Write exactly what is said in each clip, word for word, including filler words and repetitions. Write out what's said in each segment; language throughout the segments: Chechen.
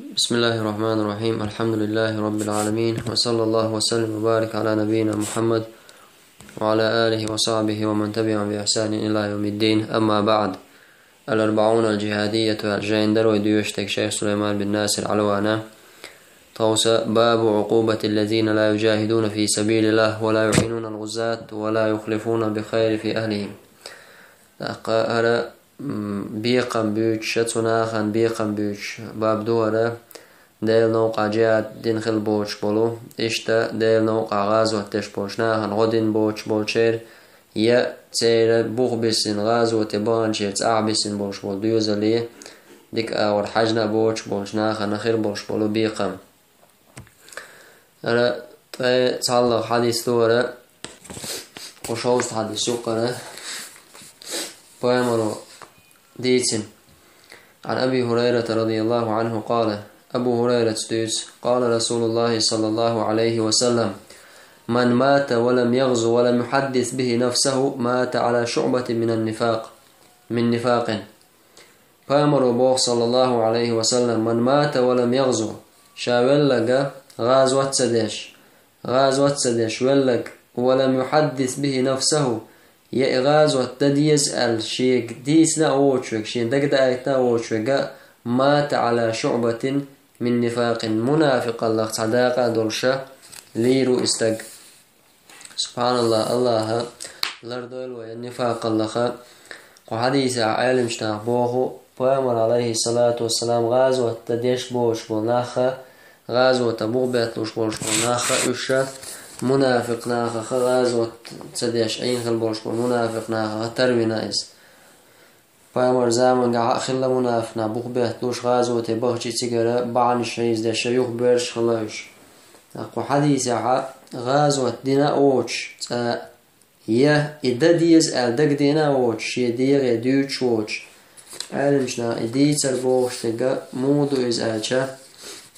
بسم الله الرحمن الرحيم. الحمد لله رب العالمين، وصلى الله وسلم وبارك على نبينا محمد وعلى آله وصحبه ومن تبعهم بإحسان إلى يوم الدين. أما بعد. الأربعون الجهادية. Жайнара вай доьшуш дерг шайх Сулайман бин Насир Алвана. Тховса: باب عقوبة الذين لا يجاهدون في سبيل الله ولا يعينون الغزاة ولا يخلفون الخير في أهله. ТӀаккха хӀара, м, бекхам буьйцуш, цу нахана бекхам буьйцуш баб ду хӀара, Делан новкъахь джихӀад дина хилла боцуш болу, иштта Делан новкъахь гӀазот деш болчу нахана гӀо дина боцуш болчеран, я церан бух бисина, гӀазоте баханчеран цӀахь бисина болуш болу доьзале, дика агӀор хьаьжна а боцуш болчу нахана хир болуш болу бекхам. ХӀара ткъе цхьаллах хьадис ду хӀара, кху шовзткъа хьадис ю хӀара, пайхамаро дийцина. عن أبي هريرة رضي الله عنه قال, Абу ХӀурайрас дуьйцу, قال رسول الله صلى الله عليه وسلم: من مات ولم يغز ولم يحدث به نفسه مات على شعبة من النفاق، من نفاق. Пайхамаро боху, саллаллаху Ӏалайхи ва саллам: من مات ولم يغز, ша велларг гӀазот ца деш, гӀазот ца деш велларг, ولم يحدث به نفسه, я и гӀазот дан деза аьлла шега дийцина а воцуш верг, шена дагадаийтина а воцуш верг, مات على شعبة من نفاق, мунафикъаллах цхьа дакъа а долуш лийр ву и стаг. СубхьаналлахӀ, АллахӀа лардойла вай нифакъаллаха. Кху хьадисехь Ӏеламчу наха боху, Пайхамар, Ӏалайхиссалату вассалам, гӀазот дан деш боцуш болу нахха, гӀазота бух бетталуш болуш болу нахха, уьш ша мунафикъ нахаха, гӀазот ца деш Ӏийна хила болуш болу мунафикъ нахаха тарвина иза. Пайхамар замангахь а хилла мунафикъ нах бух бетталуш, гӀазоте бахчи цигара бахьанаш хьийзадеш, юхабоьрзуш хилла уьш. Кху хьадисехь гӀазот дина а воцуш, цкъа я и дан деза аьлла дагадеъна а воцуш, шен дегӀе дуьйцуш воцуш, Ӏеламчу наха и дийцар бохуш дерг муха ду иза аьлча,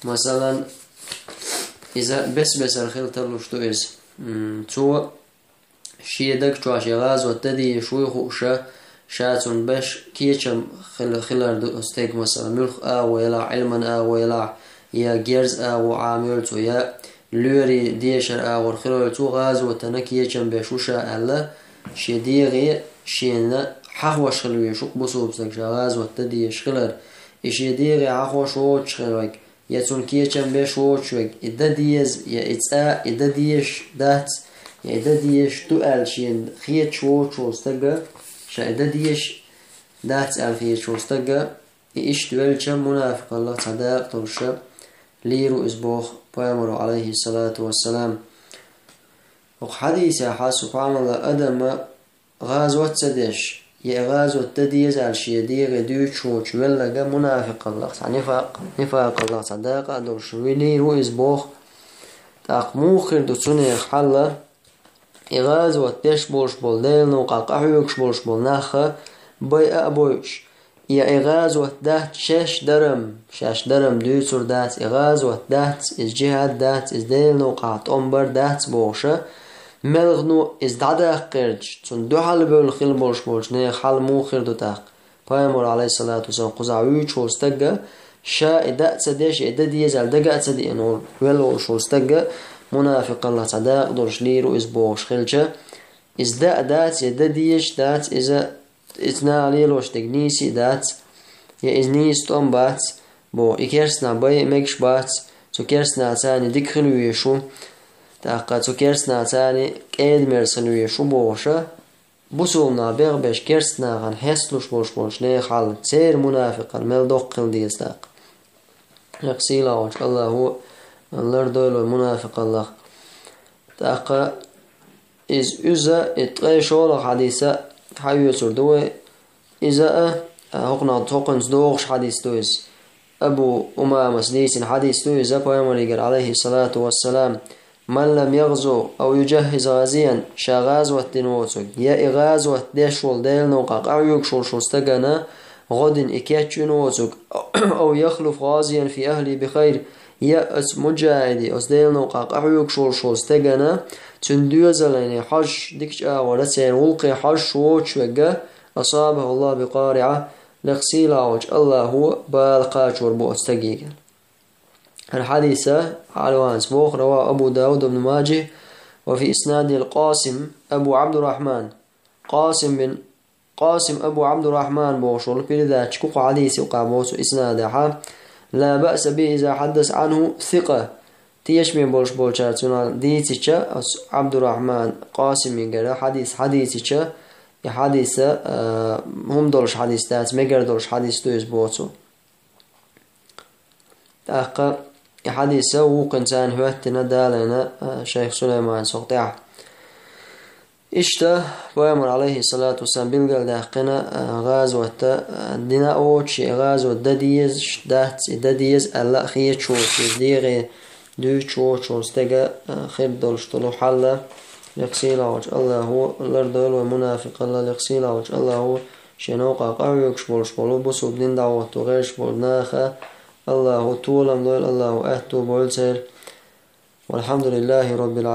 масалан, иза бес-бесара хила тарлуш ду иза. М, цо шен даг чохь шен гӀазот дан дезаш вуй хууш, ша цунна беш кечам хила-, хилар ду оцу стеган, масала, муьлхха агӀо елахь, Ӏилман агӀо елахь, я герз агӀо Ӏамайойла цо, я лоьрийн дешар агӀор хилойла цо, гӀазотана кечам беш ву ша аьлла, шен дегӀе шена хьахош хила везаш ву бусулба стаг ша гӀазот дан дезаш хилар. И шен дегӀе хьахош воцуш хиларг, я цунна кечам беш воцуш верг, и дан деза, я и цкъа и дан дезаш дац, я и дан дезаш ду аьлла шена хеташ воцуш волу стага, ша и дан дезаш дац аьлла хеташ волу стага, и иштта велча, мунафикъаллах цхьа дакъа долуш лийр ву иза боху Пайхамаро, Ӏалайхиссалату вассалам. Оцу хьадисехь, субхьаналлахӀ, адама гӀазот ца деш, я и гӀазот дан деза аьлла шен дегӀе дуьйцуш воцуш велларг мунафикъаллах цхьа нифакъ, нифакъаллах цхьа дакъа а долуш вилийр ву иза боху. ТӀаккха муха хир ду цунах хьал? И гӀазот деш болуш болу, Делан новкъахь къахьоьгуш болуш болу нахха байъа а бойуш, я и гӀазот дац шаьш дарам, шаьш дарам дуьйцур дац, и гӀазот дац, иза джихӀад дац, иза Делан новкъахь тӀом бар дац бохуша, мелхано иза дӀадаккха гӀерташ, цунна дуьхьал бевлла хила болуш болчу нехан хьал муха хир ду тӀаккха? Пайхамар, Ӏалайхиссалату вассалам, кхузахь вуьйцуш волу стага, ша и даа ца деш, и дан деза аьлла дага а ца деана волу, велла волуш волу стага, мунафикъаллах цхьа дакъа долуш лийр ву иза бохуш хилча, иза даа дац, я дан дезаш дац, иза Иза наха лелош дерг нийса а дац, я иза нийса тӀом бац, боху, и керстанах байъа мегаш бац, цу керстанаца царна дика хила везаш ву, тӀаккха цу керстанаца царна кӀеда-мерза хила везаш ву бохуша, бусулба нах бехбеш керстанахана хьесталуш болуш болчу нехан хьал, церан мунафикъан мел доккха хила деза тӀаккха. Лекха сийлахь волчу АллахӀа лардойла вай мунафикъаллах. ТӀаккха иза, иза, и ткъе шолгӀа хьадиса хьаоьцур ду вай. Иза а, а, хӀокхунах, хӀокхуьнца догӀуш хьадис ду иза. Абу Умамас дийцина хьадис ду иза, Пайхамаригара, Ӏалайхиссалату вассалам: «Ман лам ягъзу ав южаххиз гъазиян», ша гӀазот дина воцург, я и гӀазот деш волу, Делан новкъахь къахьоьгуш волуш волу стагана гӀо дина и кечвина воцург, «ав яхлуф гъазиян фи ахлихи бихайр», я оцу муджахиде, оцу Делан новкъахь къахьоьгуш волуш волу стегана, цуьнан доьзале хьожуш, дикачу агӀора церан гӀуллакхе хьожуш воцуш верг, асабаху Аллаху бикъариӀа, лекха сийлахь волчу АллахӀа бала кхачор бу оцу стагегара. الحديث على وانس بوخ رواه أبو داود وابن ماجه، وفي إسناد القاسم أبو عبد الرحمن. قاسم بن قاسم أبو عبد الرحمن بوخ شول передача كوكو حديث وقع بوسو إسناد لا بأس به إذا حدث عنه ثقة. Тешаме болуш болчара цунах дийцича, оцу Абдурахман Къасимигара хьадис хьадийцича, и хьадиса, а, хӀума долуш хьадис дац, мегар долуш хьадис ду иза боху цо. ТӀаккха и хьадиса вукхуьнца хӀоьттина далийна, а, шайх Сулайман сох тӀехь. Иштта Пайхамар, алейхиссалату вассалам, билгалдаьккхина, а, гӀазота, а, дина а воцуш, и гӀазот дан дезаш дац, и дан деза аьлла а хеташ воцу, иза дегӀе дуьйцуш воцуш волу стеган, а, хир долуш долу хьал. Лекха сийлахьчу Аллахо лардойла вай мунафикъалла, лекха сийлахьчу Аллахо шен новкъа къахьоьгуш болуш болу, бусулба дин дӀагӀотто гӀерташ болу наха Аллахо толам лойла, Аллахо аьтто бойла церан. والحمد لله رب العالمين.